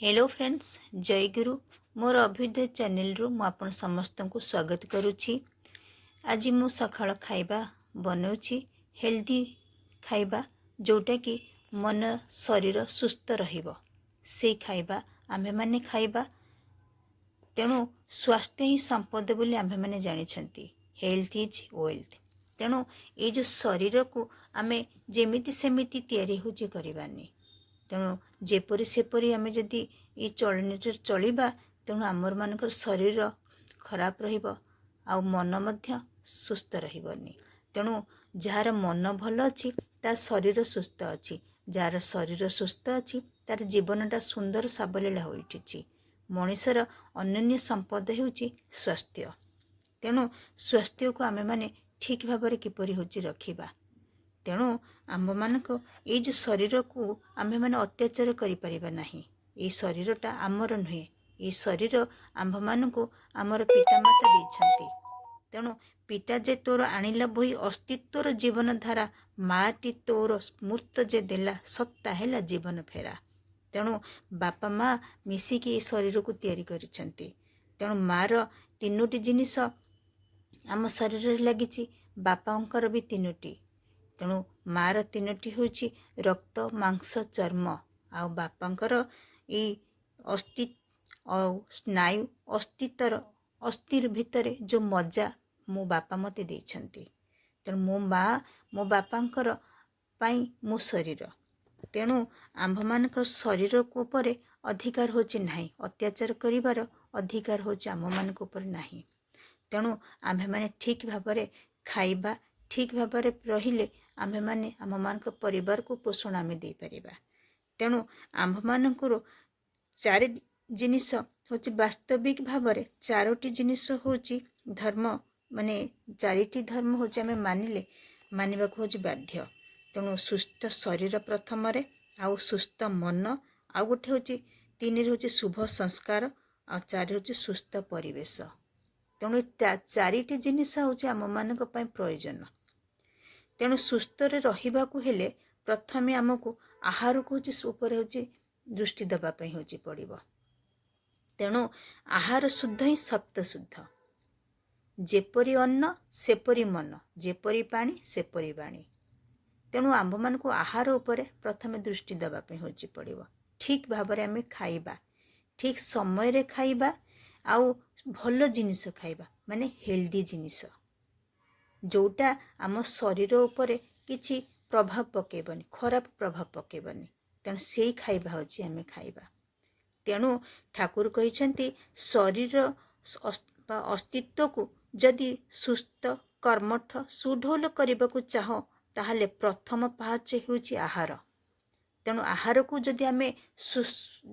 Hello friends, ଜୟଗୁରୁ। ମୋର ଅଭ୍ୟୁଦୟ ଚ୍ୟାନେଲରୁ ମୁଁ ଆପଣ ସମସ୍ତଙ୍କୁ ସ୍ୱାଗତ କରୁଛି। ଆଜି ମୁଁ ସକାଳ ଖାଇବା ବନାଉଛି, ହେଲ୍ଦି ଖାଇବା, ଯେଉଁଟାକି ମନ ଶରୀର ସୁସ୍ଥ ରହିବ, ସେଇ ଖାଇବା ଆମ୍ଭେମାନେ ଖାଇବା। ତେଣୁ ସ୍ୱାସ୍ଥ୍ୟ ହିଁ ସମ୍ପଦ ବୋଲି ଆମ୍ଭେମାନେ ଜାଣିଛନ୍ତି। Health is wealth. ତେଣୁ ଏଇ ଯେଉଁ ଶରୀରକୁ ଆମେ ଯେମିତି ସେମିତି ତିଆରି ହେଉଛି କରିବାନି। ତେଣୁ ଯେପରି ସେପରି ଆମେ ଯଦି ଏଇ ଚଳଣିରେ ଚଳିବା, ତେଣୁ ଆମମାନଙ୍କର ଶରୀର ଖରାପ ରହିବ ଆଉ ମନ ମଧ୍ୟ ସୁସ୍ଥ ରହିବନି। ତେଣୁ ଯାହାର ମନ ଭଲ ଅଛି, ତା ଶରୀର ସୁସ୍ଥ ଅଛି। ଯାହାର ଶରୀର ସୁସ୍ଥ ଅଛି, ତାର ଜୀବନଟା ସୁନ୍ଦର ସାବଲୀଳ ହୋଇଉଠିଛି। ମଣିଷର ଅନନ୍ୟ ସମ୍ପଦ ହେଉଛି ସ୍ୱାସ୍ଥ୍ୟ। ତେଣୁ ସ୍ୱାସ୍ଥ୍ୟକୁ ଆମେମାନେ ଠିକ୍ ଭାବରେ କିପରି ହେଉଛି ରଖିବା? ତେଣୁ ଆମ୍ଭମାନଙ୍କ ଏଇ ଯେଉଁ ଶରୀରକୁ ଆମ୍ଭେମାନେ ଅତ୍ୟାଚାର କରିପାରିବା ନାହିଁ। ଏଇ ଶରୀରଟା ଆମର ନୁହେଁ। ଏଇ ଶରୀର ଆମ୍ଭମାନଙ୍କୁ ଆମର ପିତାମାତା ଦେଇଛନ୍ତି। ତେଣୁ ପିତା ଯେ ତୋର ଆଣିଲା ବୋହି ଅସ୍ତିତ୍ୱର ଜୀବନଧାରା, ମାଟି ତୋର ସ୍ମୃତ ଯେ ଦେଲା ସତ୍ତା ହେଲା ଜୀବନ ଫେରା। ତେଣୁ ବାପା ମା ମିଶିକି ଏ ଶରୀରକୁ ତିଆରି କରିଛନ୍ତି। ତେଣୁ ମାର ତିନୋଟି ଜିନିଷ ଆମ ଶରୀରରେ ଲାଗିଛି, ବାପାଙ୍କର ବି ତିନୋଟି। ତେଣୁ ମାର ତିନୋଟି ହେଉଛି ରକ୍ତ, ମାଂସ, ଚର୍ମ। ଆଉ ବାପାଙ୍କର ଏଇ ଅସ୍ଥି ଆଉ ସ୍ନାୟୁ, ଅସ୍ଥିତର ଅସ୍ଥିର ଭିତରେ ଯେଉଁ ମଜା ମୋ ବାପା ମୋତେ ଦେଇଛନ୍ତି। ତେଣୁ ମୋ ମା ମୋ ବାପାଙ୍କର ପାଇଁ ମୋ ଶରୀର। ତେଣୁ ଆମ୍ଭମାନଙ୍କ ଶରୀର ଉପରେ ଅଧିକାର ହେଉଛି ନାହିଁ, ଅତ୍ୟାଚାର କରିବାର ଅଧିକାର ହେଉଛି ଆମମାନଙ୍କ ଉପରେ ନାହିଁ। ତେଣୁ ଆମ୍ଭେମାନେ ଠିକ୍ ଭାବରେ ଖାଇବା, ଠିକ୍ ଭାବରେ ରହିଲେ ଆମ୍ଭେମାନେ ଆମମାନଙ୍କ ପରିବାରକୁ ପୋଷଣ ଆମେ ଦେଇପାରିବା। ତେଣୁ ଆମ୍ଭମାନଙ୍କର ଚାରି ଜିନିଷ ହେଉଛି, ବାସ୍ତବିକ ଭାବରେ ଚାରୋଟି ଜିନିଷ ହେଉଛି ଧର୍ମ, ମାନେ ଚାରିଟି ଧର୍ମ ହେଉଛି ଆମେ ମାନିଲେ ମାନିବାକୁ ହେଉଛି ବାଧ୍ୟ। ତେଣୁ ସୁସ୍ଥ ଶରୀର ପ୍ରଥମରେ, ଆଉ ସୁସ୍ଥ ମନ, ଆଉ ଗୋଟେ ହେଉଛି ତିନିରେ ହେଉଛି ଶୁଭ ସଂସ୍କାର, ଆଉ ଚାରି ହେଉଛି ସୁସ୍ଥ ପରିବେଶ। ତେଣୁ ଚାରିଟି ଜିନିଷ ହେଉଛି ଆମମାନଙ୍କ ପାଇଁ ପ୍ରୟୋଜନ। ତେଣୁ ସୁସ୍ଥରେ ରହିବାକୁ ହେଲେ ପ୍ରଥମେ ଆମକୁ ଆହାରକୁ ହେଉଛି ଉପରେ ହେଉଛି ଦୃଷ୍ଟି ଦେବା ପାଇଁ ହେଉଛି ପଡ଼ିବ। ତେଣୁ ଆହାର ଶୁଦ୍ଧ ହିଁ ସପ୍ତ ଶୁଦ୍ଧ। ଯେପରି ଅନ୍ନ ସେପରି ମନ, ଯେପରି ପାଣି ସେପରି ବାଣୀ। ତେଣୁ ଆମ୍ଭମାନଙ୍କୁ ଆହାର ଉପରେ ପ୍ରଥମେ ଦୃଷ୍ଟି ଦେବା ପାଇଁ ହେଉଛି ପଡ଼ିବ। ଠିକ୍ ଭାବରେ ଆମେ ଖାଇବା, ଠିକ୍ ସମୟରେ ଖାଇବା ଆଉ ଭଲ ଜିନିଷ ଖାଇବା, ମାନେ ହେଲ୍ଦି ଜିନିଷ, ଯେଉଁଟା ଆମ ଶରୀର ଉପରେ କିଛି ପ୍ରଭାବ ପକାଇବନି, ଖରାପ ପ୍ରଭାବ ପକାଇବନି। ତେଣୁ ସେଇ ଖାଇବା ହେଉଛି ଆମେ ଖାଇବା। ତେଣୁ ଠାକୁର କହିଛନ୍ତି, ଶରୀର ବା ଅସ୍ତିତ୍ୱକୁ ଯଦି ସୁସ୍ଥ, କର୍ମଠ, ସୁଢୋଲ କରିବାକୁ ଚାହଁ, ତାହେଲେ ପ୍ରଥମ ପାହାଚ ହେଉଛି ଆହାର। ତେଣୁ ଆହାରକୁ ଯଦି ଆମେ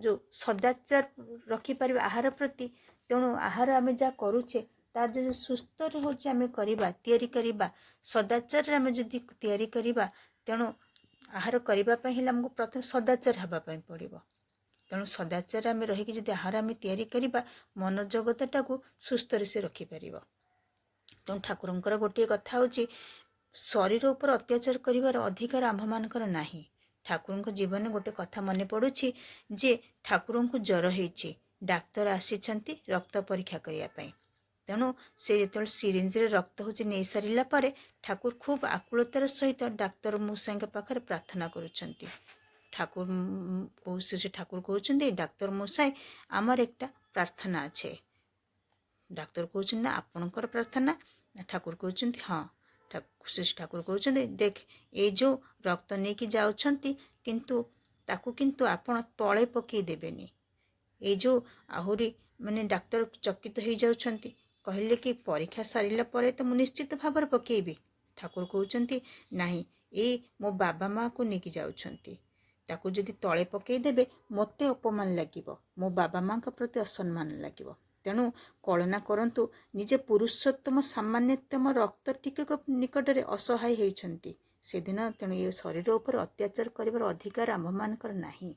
ଯେଉଁ ସଦାଚାର ରଖିପାରିବା ଆହାର ପ୍ରତି, ତେଣୁ ଆହାର ଆମେ ଯାହା କରୁଛେ, ତାର ଯଦି ସୁସ୍ଥରେ ହେଉଛି ଆମେ କରିବା, ତିଆରି କରିବା, ସଦାଚାରରେ ଆମେ ଯଦି ତିଆରି କରିବା। ତେଣୁ ଆହାର କରିବା ପାଇଁ ହେଲେ ଆମକୁ ପ୍ରଥମେ ସଦାଚାର ହେବା ପାଇଁ ପଡ଼ିବ। ତେଣୁ ସଦାଚାର ଆମେ ରହିକି ଯଦି ଆହାର ଆମେ ତିଆରି କରିବା, ମନ ଜଗତଟାକୁ ସୁସ୍ଥରେ ସେ ରଖିପାରିବ। ତେଣୁ ଠାକୁରଙ୍କର ଗୋଟିଏ କଥା ହେଉଛି, ଶରୀର ଉପରେ ଅତ୍ୟାଚାର କରିବାର ଅଧିକାର ଆମ୍ଭମାନଙ୍କର ନାହିଁ। ଠାକୁରଙ୍କ ଜୀବନରେ ଗୋଟେ କଥା ମନେ ପଡ଼ୁଛି ଯେ ଠାକୁରଙ୍କୁ ଜ୍ୱର ହେଇଛି, ଡାକ୍ତର ଆସିଛନ୍ତି ରକ୍ତ ପରୀକ୍ଷା କରିବା ପାଇଁ। ତେଣୁ ସେ ଯେତେବେଳେ ସିରିଞ୍ଜରେ ରକ୍ତ ହେଉଛି ନେଇସାରିଲା ପରେ ଠାକୁର ଖୁବ୍ ଆକୁଳତାର ସହିତ ଡାକ୍ତର ମଶାଇଙ୍କ ପାଖରେ ପ୍ରାର୍ଥନା କରୁଛନ୍ତି। ଠାକୁର ସେ ଠାକୁର କହୁଛନ୍ତି, "ଡାକ୍ତର ମଶାଇ, ଆମର একটা ପ୍ରାର୍ଥନା ଅଛି।" ଡାକ୍ତର କହୁଛନ୍ତି, "ନା, ଆପଣଙ୍କର ପ୍ରାର୍ଥନା?" ଠାକୁର କହୁଛନ୍ତି, "ହଁ।" ସେ ଠାକୁର କହୁଛନ୍ତି, "ଦେଖ, ଏଇ ଯେଉଁ ରକ୍ତ ନେଇକି ଯାଉଛନ୍ତି, କିନ୍ତୁ ତାକୁ କିନ୍ତୁ ଆପଣ ତଳେ ପକେଇ ଦେବେନି।" ଏଇ ଯେଉଁ ଆହୁରି ମାନେ ଡାକ୍ତର ଚକିତ ହେଇଯାଉଛନ୍ତି। କହିଲେ କି, "ପରୀକ୍ଷା ସାରିଲା ପରେ ତ ମୁଁ ନିଶ୍ଚିତ ଭାବରେ ପକେଇବି।" ଠାକୁର କହୁଛନ୍ତି, "ନାହିଁ, ଏଇ ମୋ ବାବା ମାଆକୁ ନେଇକି ଯାଉଛନ୍ତି। ତାକୁ ଯଦି ତଳେ ପକେଇଦେବେ, ମୋତେ ଅପମାନ ଲାଗିବ, ମୋ ବାବା ମାଆଙ୍କ ପ୍ରତି ଅସମ୍ମାନ ଲାଗିବ। ତେଣୁ କଳନା କରନ୍ତୁ, ନିଜେ ପୁରୁଷୋତ୍ତମ ସାମାନ୍ୟତମ ରକ୍ତ ଟିକକ ନିକଟରେ ଅସହାୟ ହେଉଛନ୍ତି ସେଦିନ। ତେଣୁ ଏ ଶରୀର ଉପରେ ଅତ୍ୟାଚାର କରିବାର ଅଧିକାର ଆମ୍ଭମାନଙ୍କର ନାହିଁ।"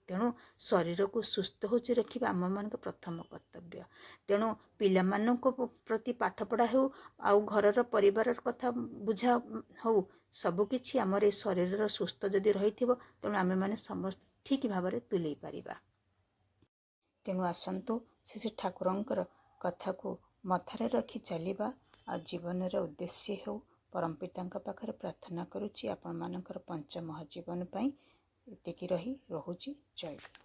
ତେଣୁ ଶରୀରକୁ ସୁସ୍ଥ ହେଉଛି ରଖିବା ଆମମାନଙ୍କ ପ୍ରଥମ କର୍ତ୍ତବ୍ୟ। ତେଣୁ ପିଲାମାନଙ୍କ ପ୍ରତି ପାଠପଢ଼ା ହେଉ ଆଉ ଘରର ପରିବାରର କଥା ବୁଝା ହେଉ, ସବୁକିଛି ଆମର ଏ ଶରୀରର ସୁସ୍ଥ ଯଦି ରହିଥିବ, ତେଣୁ ଆମେମାନେ ସମସ୍ତେ ଠିକ୍ ଭାବରେ ତୁଲେଇ ପାରିବା। ତେଣୁ ଆସନ୍ତୁ ଶ୍ରୀ ଶ୍ରୀ ଠାକୁରଙ୍କର କଥାକୁ ମଥାରେ ରଖି ଚାଲିବା ଆଉ ଜୀବନର ଉଦ୍ଦେଶ୍ୟ ହେଉ। ପରମପିତାଙ୍କ ପାଖରେ ପ୍ରାର୍ଥନା କରୁଛି ଆପଣମାନଙ୍କର ପଞ୍ଚମହାଜୀବନ ପାଇଁ। ଏତିକି ରହି ରହୁଛି। ଜୟ।